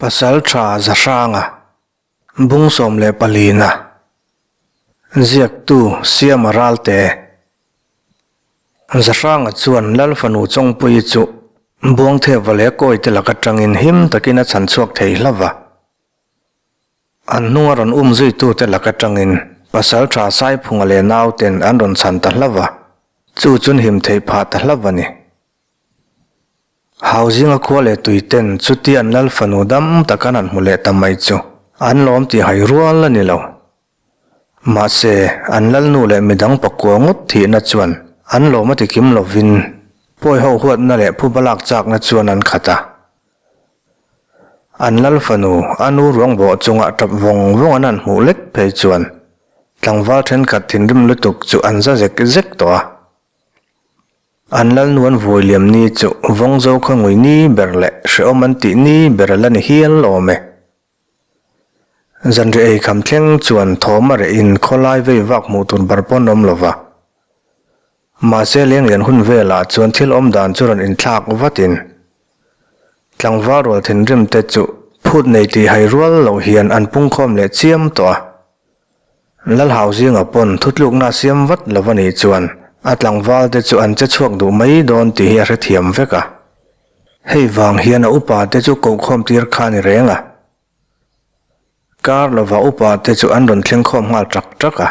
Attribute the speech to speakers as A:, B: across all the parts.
A: Pasaltha Zahranga, Bung 14 na, Ziaktu Siama Ralte. Zahranga chuan Lal fanu Chawngpuii chu Buangtheva leh Kawite lak atangin him takin a chhan chhuak thei hlauh va. An hnunga rawn um zuitute lak atangin Pasaltha Saiphunga leh nauten an rawn chhan ta hlauh va, chu chun him theih phah ta hlauh a ni. Hau zinga khua leh tuiten chuti an lal fanu dam tak an han hmu leh ta mai chu an lawm tih hai rual a ni lo. Mahse, an lalnu leh midang pakua ngawt thihna chuan an lawm a ti kim lovin pawi ho huatna leh phuba lak chakna chuan an khat a. An lal fanu a nu ruang bawh chungah tap vawng vawng an han hmuh lek phei chuan tlangval thenkhat thinrim lutuk chu an za zek zek tawh a. An lalnu an vui liam ni chu vawngzo kha ngui ni ber leh hrehawm an tih ni ber a la ni hial awm e. Zanriah ei kham thleng chuan thawm a reh in khawlai vei vak hmuh tur bar pawn awm lo va. Mahse lenglian hun velah chuan thil awm dan chu rawn inthlak vat in tlangval rual thinrim te chu phut nei tih hai rual loh hian an pungkhawm leh chiam tawh a. Lalhau zinga pawn thutlukna a siam vat lo a nih chuan a tlangval te chu an che chhuak duh mai dawn tih hi a hrethiam vek a. Hei vang hian a upa te chu kohkhawm tir kha a ni reng a. Kar lova upa te chu an rawn thleng khawm nghal ṭak ṭak a.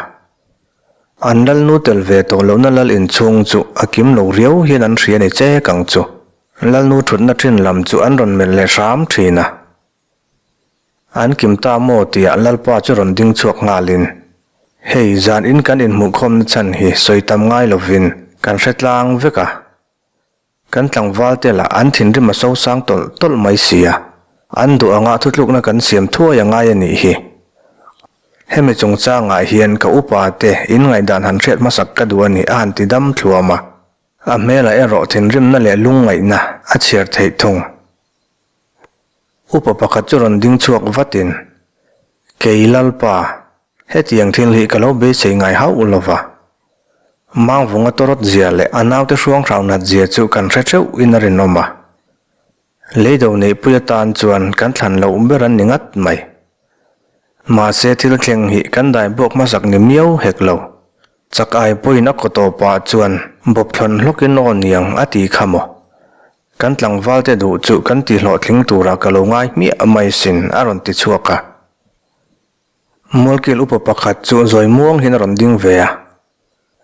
A: An lalnu tel ve tawh lohna lal inchhung chu a kim lo riau hian an hria ni chek ang chu. Lalnu ṭhutna ṭhin lam chu an rawn melh leh hram ṭhin a. An kim ta maw tia Lalpa chu rawn ding chhuak nghalin, Hei, zan in kan inhmuhkhawmna chhan hi sawi tam ngai lovin kan hre tlang vek a. Kan tlangval te lah an thinrim a sosang tawlh tawlh mai si a, an duh anga thutlukna kan siam thuai a ngai a nih hi. Hemi chungchangah hian ka upa te in ngaihdan han hriat hmasak ka duh a ni a han ti dam thluam a. A hmelah erawh thinrimna leh lungngaihna a chhiar theih thung. Upa pakhat chu rawn ding chhuak vatin, Kei Lalpa, hetiang thil hi ka lo beisei ngai hauh lo va. Mangvunga tawrawt zia leh a naute hruang hrau nat zia chu kan hre theuh in a rinawm a. Leido neihpui atan chuan kan thlan loh ber an ni ngat mai. Mahse thil thleng hi kan dai buak hmasak ni miau hek lo. Chak ai pawhin a kaw tawpah chuan bawp thlawn hlawkin aw niang a ti kha maw. Kan tlangvalte duh chu kan ti hlawhtling turah ka lo ngai hmiah mai sin, a rawn ti chhuak a. Mualkil upa pakhat chu zawi muang hian a rawn ding ve a.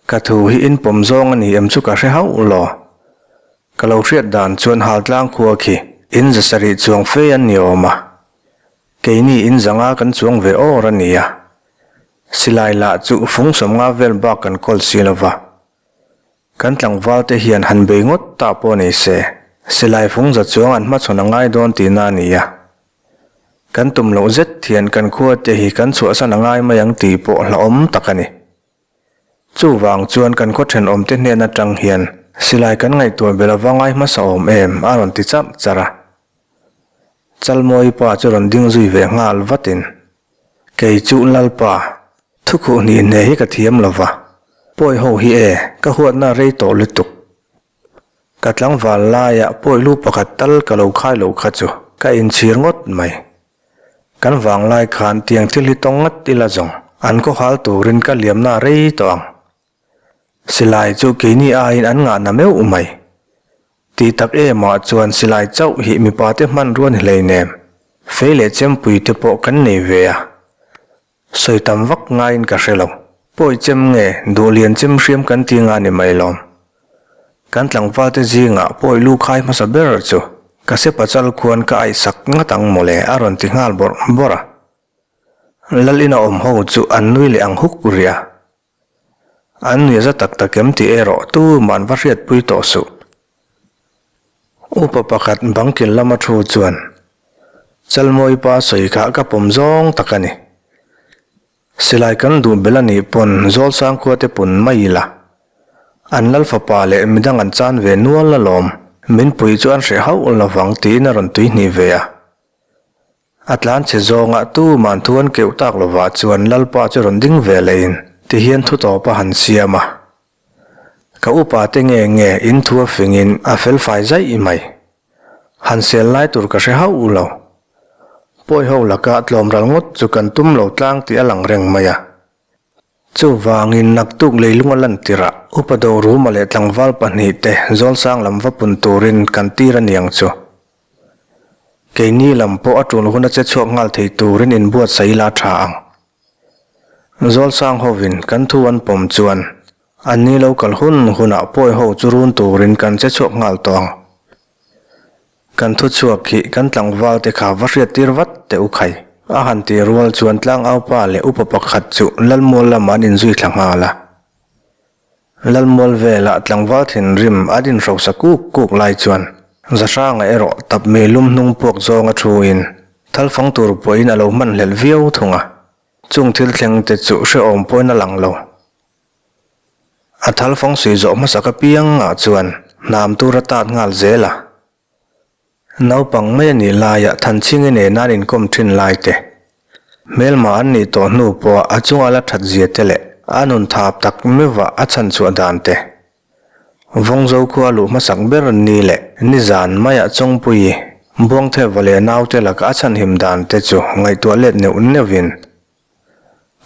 A: Ka thu hi in pawm zawng a ni em chu ka hre hauh lo. Ka lo hriat dan chuan Haltlang khua khi in za sarih chuang fe an ni awm a. Keini in zanga kan chuang ve awr a ni a. Silai lah chu fung 50 vel bak kan kawl si lo va. Kan tlangval te hian han bei ngawt ta pawh ni se, silai fung za chuang an hmachhawn a ngai dawn tihna a ni a. Kan tum loh zet hian kan khua te hi kan chhuahsan a ngai mai ang tih pawh hlauhawm tak a ni. Chuvang chuan kan khaw thenawm te hnen atang hian silai kan ngaihtuah belh ava ngai hmasa awm em a rawn ti charh charh a. Chalmawi pa chu rawn ding zui ve nghal vatin, Kei chu Lalpa, thukhuh hnih hne hi ka thiam lo va, pawi ho hi e, ka huatna rei tawh lutuk. Ka tlangval laiah pawi lu pakhat tal ka lo khai lo kha chu ka inchhir ngawt mai. Kan vanglai khan tiang thil hi tawng ngat ila zawng an khawhal turin ka liamna rei tawh ang. Silai chu keini aiin an ngahna meuh mai. Tih tak emah chuan silai chauh hi mipa te hmanrua ni hleinem, fei leh chempui te pawh kan nei ve a. Sawi tam vak ngaiin ka hre lo. Pawi chem nge duhlian chem hriam kan ti nga ni mai lawm. Kan tlangval te zingah pawi lu khai hmasa ber chu ka se pachal khuan ka aihsak ngat ang mawle a rawn ti nghal bawrh bawrh a. Lal ina awm ho chu an nui leh ang huk rih a. An nuih za tak tak em tih erawh tuman va hriatpui tawh suh. Upa pakhat bangkil lama thu chuan, Chalmawi pa sawi kha ka pawm zawng tak a ni. Silai kan duh belh a nih pawn Zawlsang khua te pun mai ila. An lal fapa leh midang an chan ve nual alawm, min pui chu an hreh hauh lovang tiin a rawn tuihnih ve a. A tlan chhe zawngah tuman thu an keuh tak lovah chuan Lalpa chu rawn ding ve leh in ti hian thu tawp a han siam a. Ka upa te nge nge in thu a fing in a fel fai zaih mai. Han sel lai tur ka hre hauh lo. Pawi ho laka tlawm ral ngawt chu kan tum lo tlang tih a lang reng mai a. Chuvangin naktuk leilung a lantirah Upa Doruma leh tlangval pahnihte Zawlsang lam va pun turin kan tir a niang chu. Keini lam pawh a tul huna che chhuak nghal thei turin inbuatsaih ila a tha ang. Zawlsang hovin kan thu an pawm chuan anni lo kal hun hunah pawi ho chu run turin kan che chhuak nghal tawh ang. Kan thu chhuak hi kan tlangval te kha va hriat tir vat teh u khai. A han ti rual chuan tlangaupa leh upa pakhat chu Lalmual lamah an inzui thla nghal a. Lalmual velah tlangval thinrim a din hrosa kuk kuk lai chuan Zahranga erawh tap mei lum hnung puak zawnga thuin thalfang tur pawhin a lo hmanhlelh viau thung a, chung thil thleng te chu hrehawm pawhin a lang lo. A thalfang suih zawh hmasak apiangah chuan hnam tur a tat nghal zel a. Naupang mai a nih laiah Thanchhingi nena an inkawm thin lai te, hmelma an nih tawh hnu pawha a chunga la that zia te leh a nun thap tak meuhva a chhan chhuah dan te. Vawngzo khua luh hmasak ber ni leh nizan maiah Chawngpuii, Buangtheva leh naute laka a chhanhim dan te chu ngaihtuah let neuh neuhin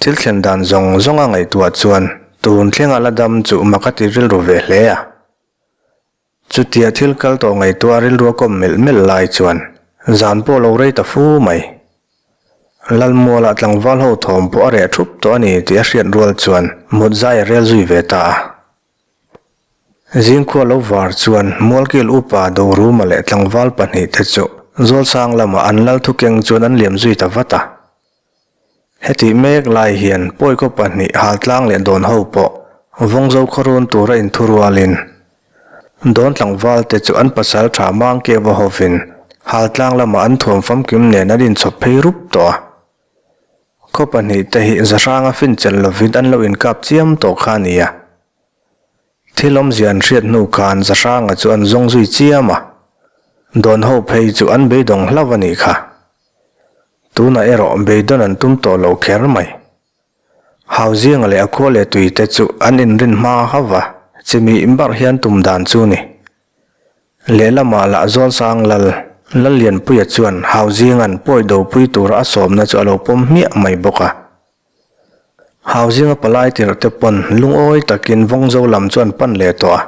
A: thil thlen dan zawng zawnga ngaihtuah chuan tun thlenga la dam chu mak a ti rilru ve hle a. Chutia thil kal tawh ngaihtuah rilru a kawm melh melh lai chuan zan pawh lo rei ta fu mai. Lalmualah tlangval ho thawm pawh a reh thup tawh a ni tih a hriat rual chuan mut zai a rel zui ve ta a. Zingkhua lo var chuan Mualkil upa Doruma leh tlangval pahnihte chu Zawlsang lamah an lal thukeng chuan an liam zui ta vat a. Hetih mek lai hian Pawikaw pahnih Haltlang leh Dawnho pawh Vawngzo khawrun tura inthurualin Dawn tlangval te chu an pasal tha Mangke va hovin Haltlang lamah an thuam famkim nen an inchhawp phei rup tawh a. Khaw pahnih te hi Zahranga finchelh lovin an lo inkap chiam tawh kha a ni a. Thil awmzia an hriat hnu khan Zahranga chu an zawng zui chiam a, Dawnho phei chu an beidawng hlauh a nih kha. Tunah erawh beidawn an tum tawh lo kher mai. Hauzianga leh a khua leh tuite chu an inrin hma hauh a, chimi barh hian tum dan chu ni. Lehlamah lah Zawlsang Lal, Lallianpuia chuan Hauzinga'n pawi dopui tura a sawmna chu a lo pawm hmiah mai bawk a. Hauzinga palai tirh te pawn lungawi takin Vawngzo lam chu an pan leh tawh a.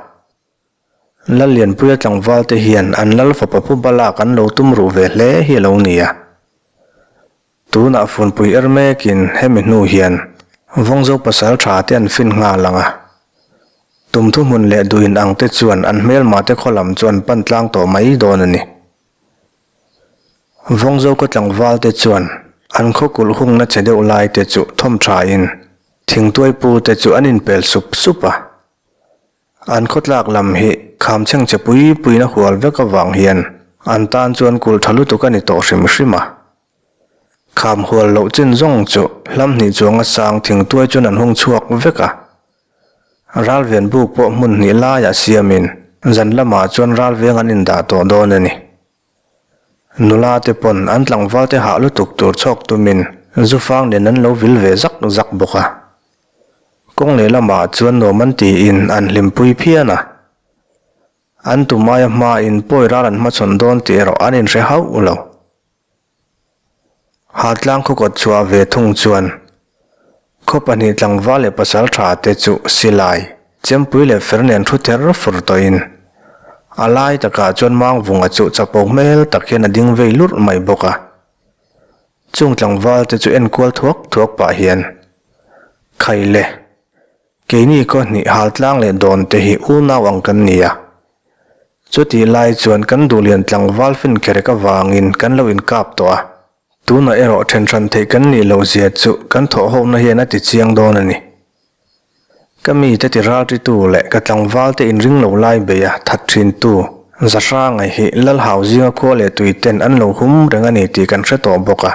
A: Lallianpuia tlangval te hian an lal fapa pu Balak an lo tum ruh ve hle hi a lo ni a. Tunah funpui er mekin hemi hnu hian Vawngzo pasal tha te an fin nghal ang a. Tum thuhmun leh duhin ang te chuan an hmelma te khaw lam chu an pan tlang tawh mai dawn a ni. Vawngzo khaw tlangval te chuan an khaw kulh hungna che deuh lai te chu thawm tha in thingtuai pu te chu an inpel sup sup a. An khawtlak lam hi kham chhengchhe pui puiin a hual vek avang hian an tan chuan kulh tha lutuk a ni tawh hrim hrim a. Kham hual loh chin zawng chu hlam hnih chuanga sang thingtuai chuan an hung chhuak vek a. Ralven buk pawh hmun hnih laiah siamin zan lamah chuan ralveng an indah tawh dawn a ni. Nula te pawn an tlangval te hah lutuk tur chhawk tumin zufang nen an lo vil ve zak zak bawk a. Kawng lehlamah chuan nuam an tiin an hlimpui phian a. An tum aia hmain pawi ral an hmachhawn dawn tih erawh an inhre hauh lo. Haltlang khaw kawt chhuah ve thung chuan khaw pahnih tlangval leh pasal tha te chu silai, chempui leh fer nen thu ther fur tawhin a lai takah chuan Mangvunga chu chapo hmel tak hian a ding vei lurh mai bawk a. Chung tlangval te chu enkual thuak thuak pah hian Khaile, keini khaw hnih Haltlang leh Dawn te hi unau ang kan ni a. Chutih lai chuan kan duhlian tlangval finkerek avangin kan lo inkap tawh a, tunah erawh then hran theih kan nih loh zia chu kan thawhhawkna hian a ti chiang dawn a ni. Ka mite ti ralritu leh ka tlangvalte inring lo lai bei a that thintu Zahranga hi Lalhau zinga khua leh tuiten an lo hum reng a ni tih kan hre tawh bawk a.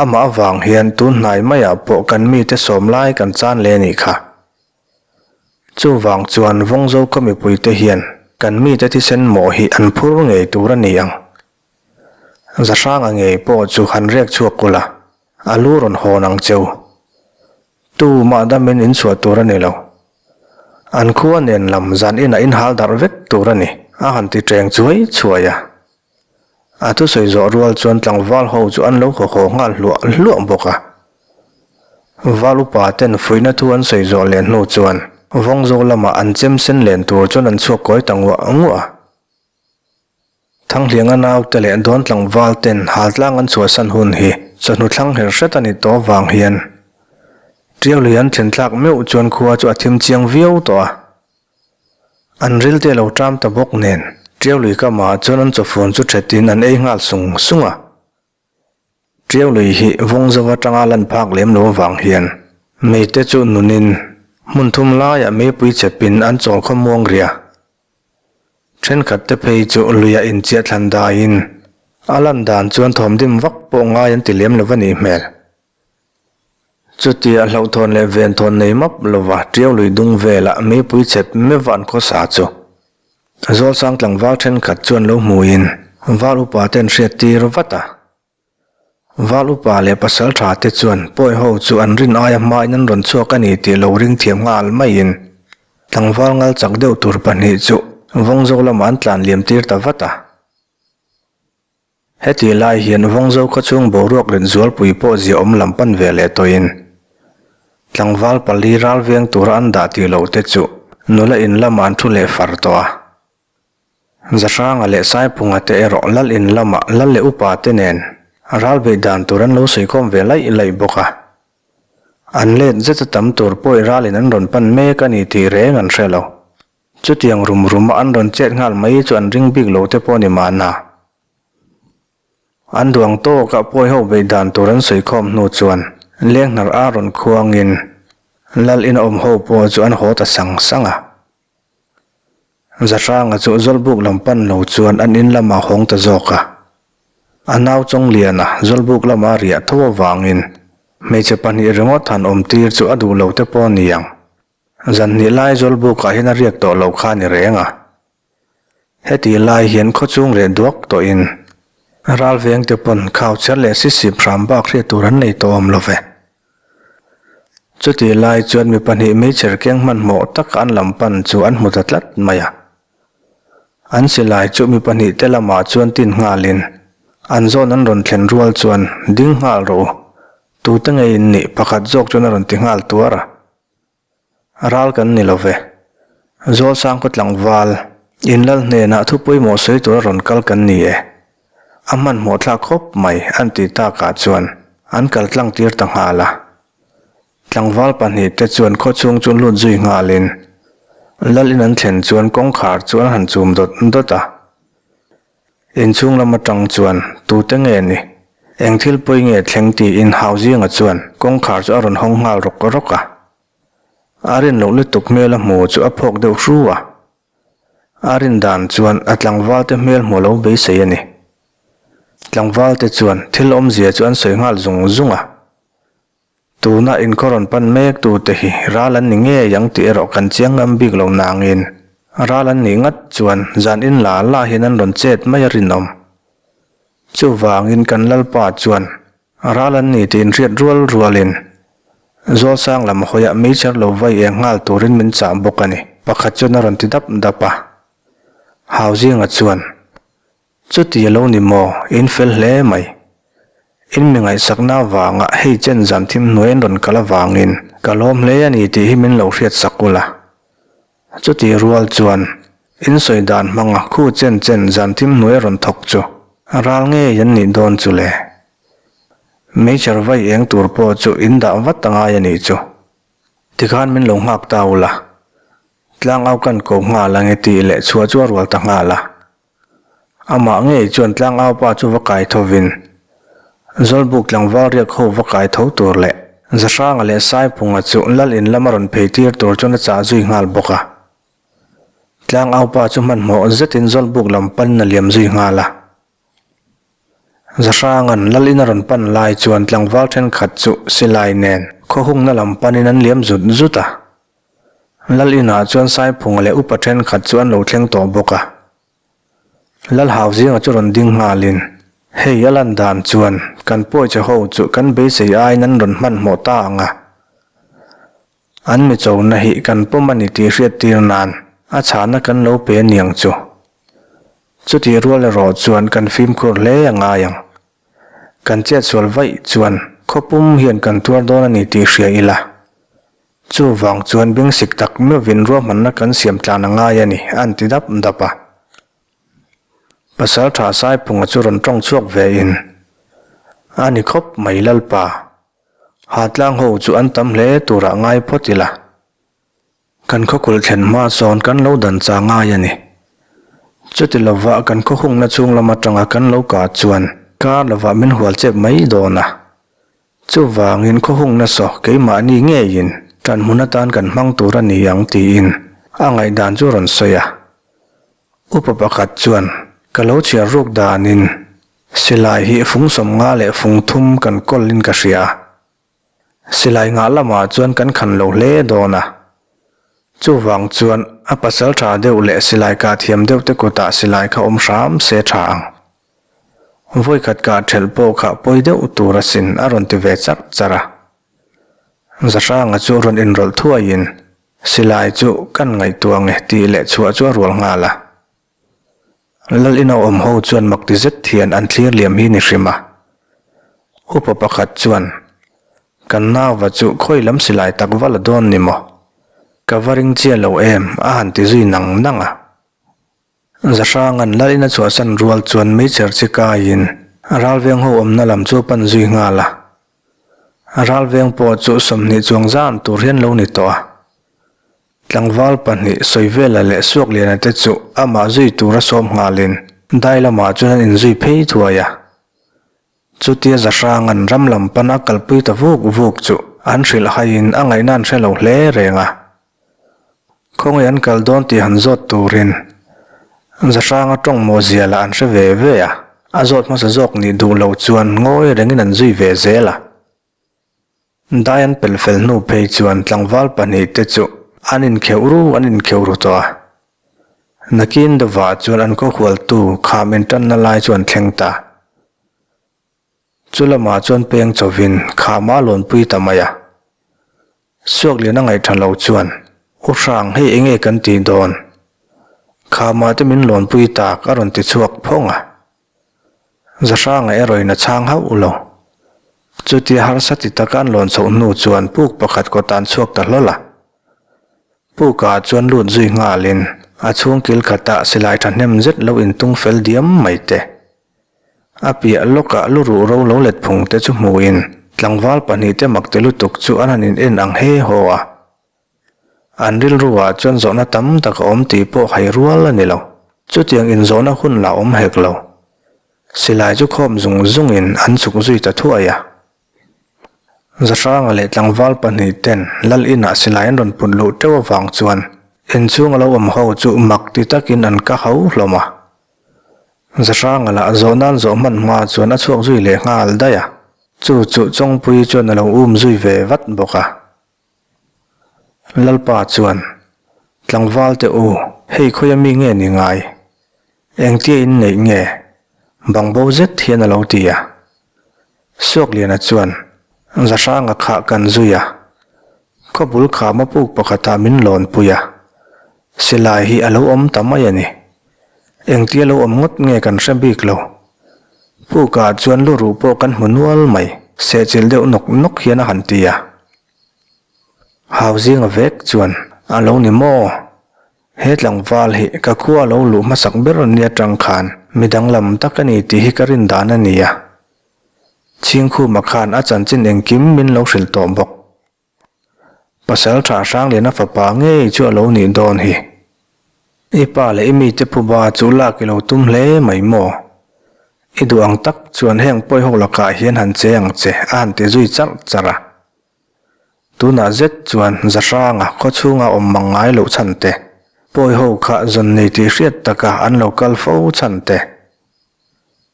A: Amah avang hian tun hnai maiah pawh kan mite sawm lai kan chan leh a nih kha. Chuvang chuan Vawngzo khaw mipuite hian kan mite thisen mawh hi an phur ngei tur a ni ang. Zahranga ngei pawh chu han rek chhuak kul a, a lu rawn hawn ang cheu. Tu mah damin in chhuah tur a ni lo. An khua nen lam zan inah in hal darh vek tur a ni, a han ti ṭeng chuai chuai a. A thusawi zawh rual chuan tlangval ho chu an lo haw haw nghal hluah hluah bawk a. Val upa ten fuihna thu an sawi zawh leh hnu chuan Vawngzo lamah an chem sen len tur chuan an chhuak kawi ta nguah nguah a. Thanghlianga naute leh dawn tlangval ten haltlang an chhuahsan hun hi chawhnu thlang her hret a ni tawh vang hian Tiau lui an thlen thlak meuh chuan khua chu a thim chiang viau tawh a. An ril te lo ṭam ta bawk nen, Ṭiau lui kamah chuan an chawfun chu ṭhetin an ei nghal sung sung a. Ṭiau lui hi vawng zo aṭanga lan phak lem lo avang hian meite chu nunin hmun thum laiah meipui chepin an chawl khaw muang ria. Ṭhenkhat te phei chu luiah inchiah thlan daiin a lan dan chuan thawm dim vak pawh ngai an ti lem lo va nih hmel. Chutia hlauhthawn leh venthawn nei map lova Ṭiau lui dung velah meipui chep meuh an khawsa chu Zawlsang tlangval ṭhenkhat chuan lo hmuin Val upa te an hriat tir vat a. Val upa leh pasal ṭha te chuan pawi ho chu an rin aia hmain an rawn chhuak a ni tih lo ring thiam nghal maiin tlangval ngal chak deuh tur pahnih chu Vawngzo lamah an tlan liam tir ta vat a. Heti lai hian Vawngzo khawchhung boruak rit zualpui pawh ziaawm lam pan ve leh tawhin tlangval pali ral veng tura an dah tih loh te chu nula in lamah an thu leh far tawh a. Zahranga leh Saiphunga te erawh lal in lamah lal leh upa te nen ral beih dan tur an lo sawikhawm ve laih laih bawk a. An let zet a tam tur pawih ralin an rawn pan mek a ni tih reng an hre lo. Chutiang rum ruma an rawn chet nghal mai chu an ring bik lo te pawh ni mahna. An duang tawkah pawi ho beih dan tur an sawikhawm hnu chuan leng hnar a rawn khuangin Lal in awm ho pawh chu an haw ta sang sang a. Zahranga chu Zawlbuk lam pan lo chuan an in lamah hawng ta zawk a. A nau Chawngliana Zawlbuk lama riah tho avangin hmeichhe pahnih ringawt han awm tir chu a duh lo te pawh ni ang. Zan hnih lai Zawlbukah hian a riak tawh lo kha a ni reng a. Heti lai hian khawchhung leh duak tawhin ral vengte pawn khau chher leh sisip hram bak hriat tur an nei tawh awm lo ve. Chutih lai chuan mi pahnih meichher keng hmanhmawh taka an lam pan chu an hmu ta tlat mai a. An silai chu mi pahnih te lamah chuan tin nghalin an zawn an rawn thlen rual chuan ding nghal rawh u, tute ngei in nih pakhat zawk chuan a rawn ti nghal tuar a. Ral kan ni lo ve. Zawlsang khaw tlangval, in lal hnenah thu pawimawh sawi tura rawn kal kan ni e. A hmanhmawh thlak khawp mai an tih takah chuan an kal tlang tir ta nghal a. Tlangval pahnihte chuan khaw chhung chu lut zui nghalin lal in an thlen chuan kawngkhar chu an han chum dawt dawt a. Inchhung lam atang chuan tute nge ni? Eng thil pawi nge thleng tiin Hauzinga chuan kawngkhar chu a rawn hawng nghal rawk rawk a. A rin loh lutuk hmel a hmu chu a phawk deuh hru a. A rin dan chuan a tlangvalte hmel hmu lo beisei a ni. Tlangvalte chuan thil awmzia chu an sawi nghal zung zung a. Tuna inkhaw rawn pan mek tute hi ral an ni ngei ang tih erawh kan chiang ngam bik lo nangin ral an nih ngat chuan zan in la la hian an rawn chet mai a rinawm. Chuvangin kan Lalpa chuan ral an ni tih inhriat rual rualin Zawlsang lam hawiah meichher lo vai eng nghal turin min chah bawk a ni, pakhat chuan a rawn ti dap dap a. Hauzinga chuan Chuti a lo ni maw? In fel hle mai. In mi ngaihsakna avanga hei chen zan thim hnuai an rawn kal avangin ka lawm hle a ni tih hi min lo hriat sak ula. Chuti rual chuan in sawi dan hmanga khu chen chen zan thim hnuai a rawn thawk chu ral ngei an nih dawn chu le. Meichher vai eng tur pawh chu in dah vat a ngai a nih chu. Tikhan min lo nghak ta ula. Tlangau kan ko nghal ang e tih leh chhuah chu a rual ta nghal a. Amah ngei chuan tlangau pa chu va kai thovin, Zawlbuk tlangval riak ho va kai tho tur leh Zahranga leh Saiphunga chu lal in lama rawn phei tir tur chuan a chah zui nghal bawk a. Tlangau pa chu hmanhmawh zetin Zawlbuk lam panin a liam zui nghal a. Zahranga'n lal in a rawn pan lai chuan tlangval thenkhat chu silai nen khawhungna lam panin an liam zut zut a. Lal inah chuan Saiphunga leh upa thenkhat chu an lo thleng tawh bawk a. Lal Hauzinga chu rawn ding nghalin, Hei a lan dan chuan kan pawiche ho chu kan beisei aiin an rawn hmanhmawh ta ang a. An mi chona hi kan pawm a ni tih hriat tir nan a chhahna kan lo pe aniang chu. Chutih rual erawh chuan kan fimkhur hle a ngai ang. Kan chetsual vaih chuan khawpum hian kan tuar dawn a ni tih hria ila. Chuvang chuan bengsik tak meuhvin ruahmanna kan siam tlan a ngai a ni, an ti dap dap a. Pasal tha Saiphunga chu rawn tawng chhuak ve in, A ni khawp mai Lalpa, Hatlang ho chu an tam hle turah ngai phawt ila. Kan khawkulh thlen hma sawn kan lo dan cha ngai a ni. Chuti lova kan khaw hungna chhung lam atanga kan lo kah chuan kar lovah min hual chep mai dawn a. Chuvangin khaw hungna saw keimahni ngeiin ṭanhmun atan kan hmang tur a ni ang tiin a ngaihdan chu rawn sawi a. Upa pakhat chuan ka lo chhiar ruk danin silai hi fung 50 leh fung thum kan kawlin ka hria a. Silai ngah lamah chuan kan khan lo hle dawn a. Chuvang chuan a pasal tha deuh leh silai kah thiam deuh te kutah silai kha awm hram se tha ang. Vawikhat kah thelh pawh kha pawi deuh tur asin a rawn ti ve charh charh a. Zahranga chu rawn inrawlh thuaiin silai chu kan ngaihtuah nge tih leh chhuah chu a rual nghal a. Lal ina awm ho chuan mak ti zet hian an thlir liam hi ni hrim a. Upa pakhat chuan, Kan nauva chu khawi lam silai tak va la dawn ni maw? Ka va ring chiah lo em? a han ti zui nang nang a. Zahranga'n Lal ina chhuahsan rual chuan meichher chi kaiin ralveng ho awmna lam chu a pan zui nghal a. Ralveng pawh chu 20 chuang zan tur hian lo ni tawh a. Tlangval pahnih Sawivela leh Suakliana te chu amah zui tura sawm nghalin dai lamah chuan an inzui phei thuai a. Chutia Zahranga'n ram lam pana kalpui ta vuk vuk chu an hrilh haiin a ngaihna an hre lo hle reng a. Khawngaih an kal dawn tih han zawt turin Zahranga tawng maw zia lah an hre ve ve a, a zawt hmasa zawk nih duh lo chuan ngawi rengin an zui ve zel a. Dai an pel fel hnu phei chuan tlangval pahnihte chu an inkheuh ru an inkheuh ru tawh a. Nakin dawvah chuan an khawhualtu kham intanna lai chu an thleng ta. Chu lamah chuan peng chawvin kham a lawnpui ta mai a. Suaklian a ngaih tha lo chuan, U Hrang, hei enge kan tih dawn? Khamah te min lawnpui tak a rawn ti chhuak phawng a. Zahranga erawhin a chhang hauh lo. Chutia harsa ti taka an lawn chhoh hnu chuan puk pakhat kawt an chhuak ta hlawl a. Pukah chuan lut zui nghalin a chhung kil khatah silai thahnem zet lo intung fel diam mai te. A piah lawkah lu ruh ro lo let phung te chu hmuin tlangval pahnih te mak ti lutuk chu an han in en ang he haw a. An rilruah chuan zawhna tam tak a awm tih pawh hai rual a ni lo. Chutiang inzawhna hun lah awm hek lo. Silai chu khawm zung zungin an chhuk zui ta thuai a. Zahranga leh tlangval pahnih ten Lal inah silai an rawn put luh teuh avang chuan inchhung a lo awm ho chu mak ti takin an ka hau hlawm a. Zahranga lah zawhna an zawh hman hma chuan a chhuak zui leh nghal daih a. Chu chu Chawngpuii chuan a lo um zui ve vat bawk a. Lalpa chuan, Tlangval te u, hei khawia mi nge ni ngai? Engtia in neih nge? Bangbo zet hian a lo ti a. Suakliana chuan, Zahranga khah kan zui a, khawbul khama puk pakhatah min lawnpui a, silai hi a lo awm ta mai a ni. Engtia lo awm ngawt nge kan hre bik lo. Pukah chuan lu ruh pawh kan hmu nual mai, sehchilh deuh nawk nawk hian a han ti a. Hau zinga vek chuan, A lo ni maw? He tlangval hi ka khua lo luh hmasak ber ni atang khan mi danglam tak a ni tih hi ka rin dan a ni a. Chhingkhuma khan a chanchin engkim min lo hrilh tawh bawk. Pasal tha Hrangliana fapa ngei chu a lo nih dawn hi. I pa leh i mite phuba chu lak i lo tum hle mai maw? I duh ang tak chuan heng pawi ho lakah hian han che ang che a han ti zui charh charh a. Tunah zet chuan Zahranga khaw chhunga awm mang ngai loh chhan te, pawi ho kha zawn nei tih hriat taka an lo kal fo chhan te,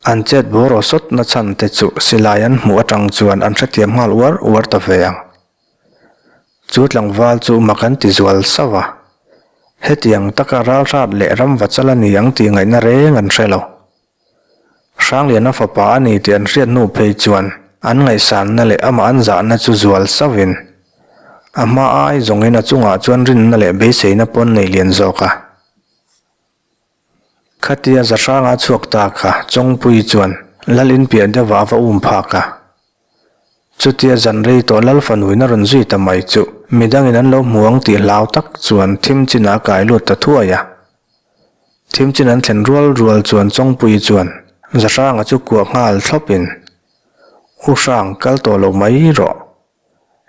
A: An chet bawr aw sawt na chhan te chu silai an hmuh atang chuan an hrethiam nghal uar uar ta ve ang. Chu tlangval chu mak an ti zual sauh a. Hetiang taka ralhrat leh ramvachal a ni ang tih ngaihna reng an hre lo. Hrangliana fapa a ni tih an hriat hnu phei chuan an ngaihsanna leh amah an zahna chu zual sauhin a hma ai zawngin a chungah chuan rinna leh beiseina pawn nei lian zawk a. Khatia Zahranga chhuak ta kha Chawngpuii chuan Lal in piah deuhah a va um phak a. Chutia zan rei tawh Lal fanuin a rawn zui ta mai chu midangin an lo hmu ang tih hlau tak chuan thim chinah a kai lut ta thuai a. Thim chin an thlen rual rual chuan Chawngpuii chuan Zahranga chu kuah nghal thlawpin, U Hrang, kal tawh lo mai rawh.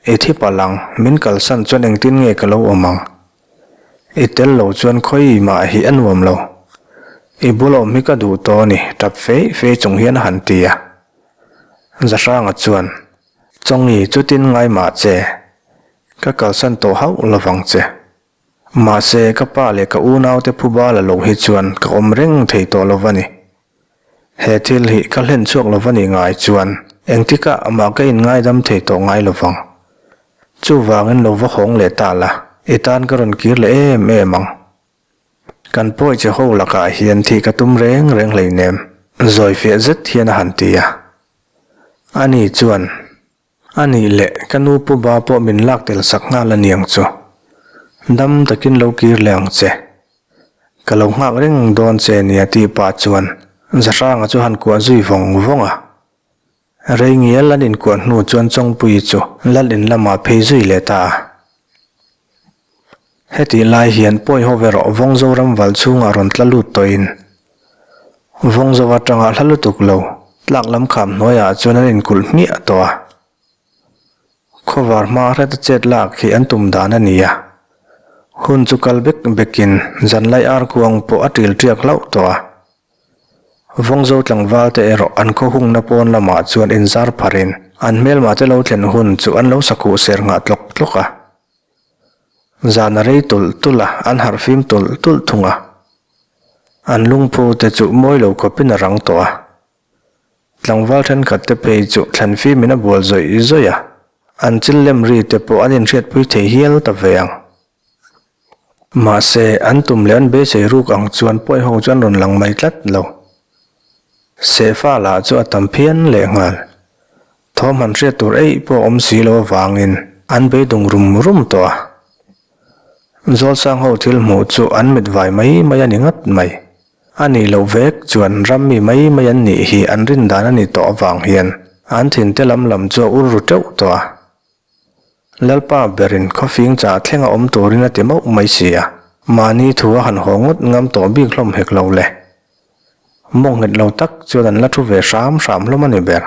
A: I thi palh ang, min kalsan chuan engtin nge ka lo awm ang? I tel lo chuan khawi mah hi a nuam lo. I bul awm hi ka duh tawh a ni, tap fei fei chung hian a han ti a. Zahranga chuan, Chawngi, chutin ngai mah che, ka kalsan tawh hauh lovang che. Mahse, ka pa leh ka unaute phuba la lo hi chuan ka awm reng thei tawh lo va ni. He thil hi ka hlen chhuak lo va nih ngai chuan engtikah amah ka inngaidam thei tawh ngai lo vang. Chuvangin lo va hawng leh ta la, i tan ka rawn kir leh em em ang. Kan pawi che ho lakah hian thih ka tum reng reng hleinem, zawi fiah zet hian a han ti a. Ani chuan. A nih leh, ka nu pu ba pawh min lak tel sak nghal a niang chu. Dam takin lo kir leh ang che. Ka lo nghak reng dawn che nia tih pah chuan Zahranga chu han kuah zui vawng vawng a. Rei ngial an inkuah hnu chuan Chawngpuii chu lal in lamah phei zui leh ta a. Hetih lai hian pawi ho ve rawh Vawngzo ram val chhungah rawn tla lut tawhin Vawngzo atanga hla lutuk lo tlak lam kham hnuaiah chuan an inkulh hmiah tawh a. Khawvar hma hreta chet lak hi an tum dan a ni a. Hun chu kal bek bekin zanlai ar kuang pawh a ṭil ṭiak hlauh tawh a. Vawngzo tlangval te erawh an khaw hungna pawn lamah chuan inzar pharin an hmelmah te lo thlen hun chu an lo sakhuh ser nghah tlawk tlawk a. Zan a rei tulh tulh a, an harh fim tulh tulh thung a. An lungphu te chu mawi lo khawpin a rang tawh a. Tlangval thenkhat te phei chu thlan fimin a bual zawih zawih a, an chil lem ri te pawh an inhriatpui thei hial ta ve ang. Mahse, an tum leh an beisei ruk ang chuan pawi ho chu an rawn lang mai tlat lo. Sehfa lah chu a tam phian lehnghal. Thawm han hriat tur eih pawh awm si lo avangin an beidung rum rum tawh a. Zawlsang ho thil hmuh chu an mit vai mai mai a ni ngat mai. A nih loh vek chuan ram mi mai mai an nih hi an rin dan a ni tawh avang hian an thinte lam lam chu a ur ru teuh tawh a. Lalpa berin khawfing chah thleng a awm turin a ti mauh mai si a, mahni thu a han haw ngawt ngam tawh bik hlawm hek lo le. Mawng nghet lo tak chuan an la thu ve hram hram hlawm a ni ber.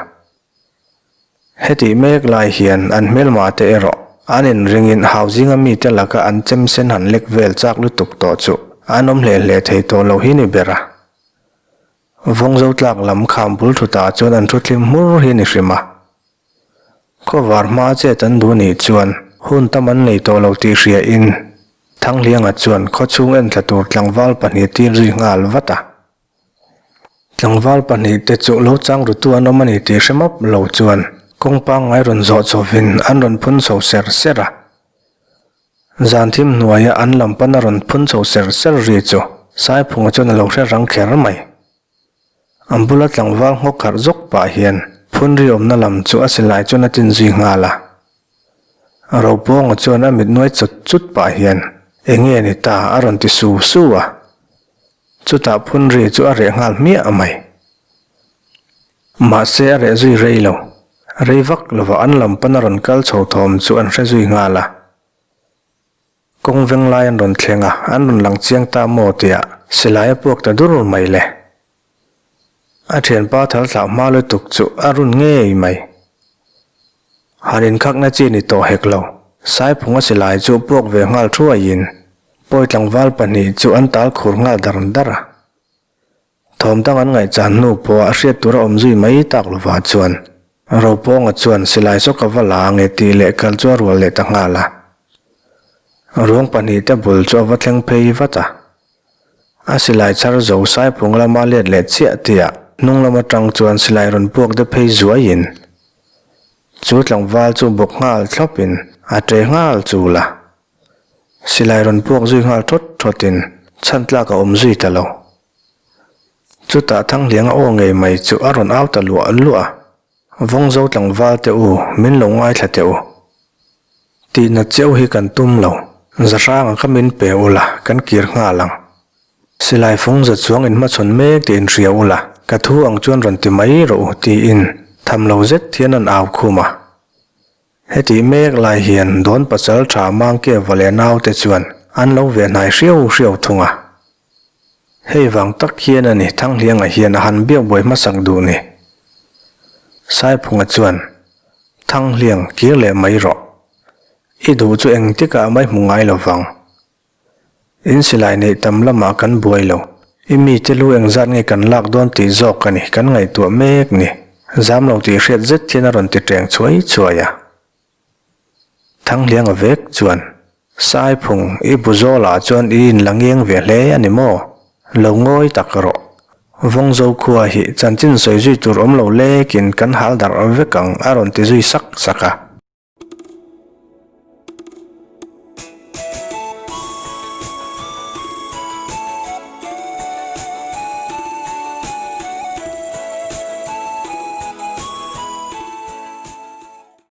A: Hetih mek lai hian an hmelma te erawh an inringin hau zinga mite laka an chem sen han lek vel chak lutuk tawh chu an awm hle hle thei tawh lo hi ni ber a. Vawngzo tlak lam kham bul thutah chuan an thu thlim hmur hi ni hrim a. Khawvar hma chet an duh nih chuan hun tam an nei tawh lo tih hria in Thanghlianga chuan khawchhung enthla tur tlangval pahnih tir zui nghal vat a. Tlangval pahnih te chu lo chang rutu an awm a ni tih hre map lo chuan kawng pangngai rawn zawh chawhin an rawn phun chho ser ser a. Zan thim hnuaia an lam pana rawn phun chho ser ser ri chu Saiphunga chuan a lo hre rang kher mai. An bula tlangval nghawk harh zawk pah hian phun ri awmna lam chu a silai chuan a tin zui nghal a. Ropawnga chuan a mit nuai chut chut pah hian eng nge ni ta a rawn ti su su a. Chutah phun ri chu a reh nghal hmiah mai. Mahse a reh zui rei lo. Rei vak lovah an lam pana rawn kal chho thawm chu an hre zui nghal a. Kawng veng lai an rawn thleng a, an rawn lang chiang ta maw tia silai a puak ta dur mai le. A thianpa thal thlah hma lutuk chu a run ngei mai. Han inkhakna chi ni tawh hek lo, Saiphunga silai chu puak ve nghal thuaiin pawi tlangval pahnih chu an tal khur nghal dar dar a. Thawm dang an ngaihchan hnu pawh a hriat tur a awm zui mai tak lovah chuan Ropawnga chuan silai saw ka va la ange tih leh kal chu a rual leh ta nghal a. Ruang pahnihte bul chu a va thleng phei vat a. A silai chhar zo Saiphung lama let leh chiah tihah hnung lam atang chuan silai rawn puak de phei zuaiin chu tlangval chu bawk nghal thlawpin a ṭe nghal chul a. Silai rawn puak zui nghal thawt thawtin chhan tlak a awm zui ta lo. Chutah Thanghlianga aw ngei mai chu a rawn au ta luah luah a, Vawngzo tlangval te u, min lo ngaithla teh u. Tihna cheu hi kan tum lo, Zahranga kha min pe ula, kan kir nghal ang. Silai fung za chuang inhmachhawn mek tih inhria ula, ka thu ang chuan rawn ti mai rawh u tiin tham lo zet hian an au khum a. Hetih mek lai hian dawn pasal tha Mangkeva leh naute chuan an lo ve hnai hriau hriau thung a. Hei vang tak hian a ni Thanghlianga hian a han biak buai hmasak duh ni. Saiphunga chuan, Thanghliang kir leh mai rawh. I duh chu engtikah mai hmu ngai lo vang. In silai neih tam lamah kan buai lo. I mite lu engzat nge kan lak dawn tih zawk a ni, kan ngaihtuah mek ni. Zam lo tih hriat zet hian a rawn ti teng chhuai chhuai a. Thanghlianga vek chuan, Saiphung, i bu zawlah chuan i inla ngeng ve hle a ni maw? Lo ngawi tak rawh. Vawngzo khua hi chanchin sawi zui tur awm lo lekin kan hal darh vek ang a rawn ti zui sak sak a.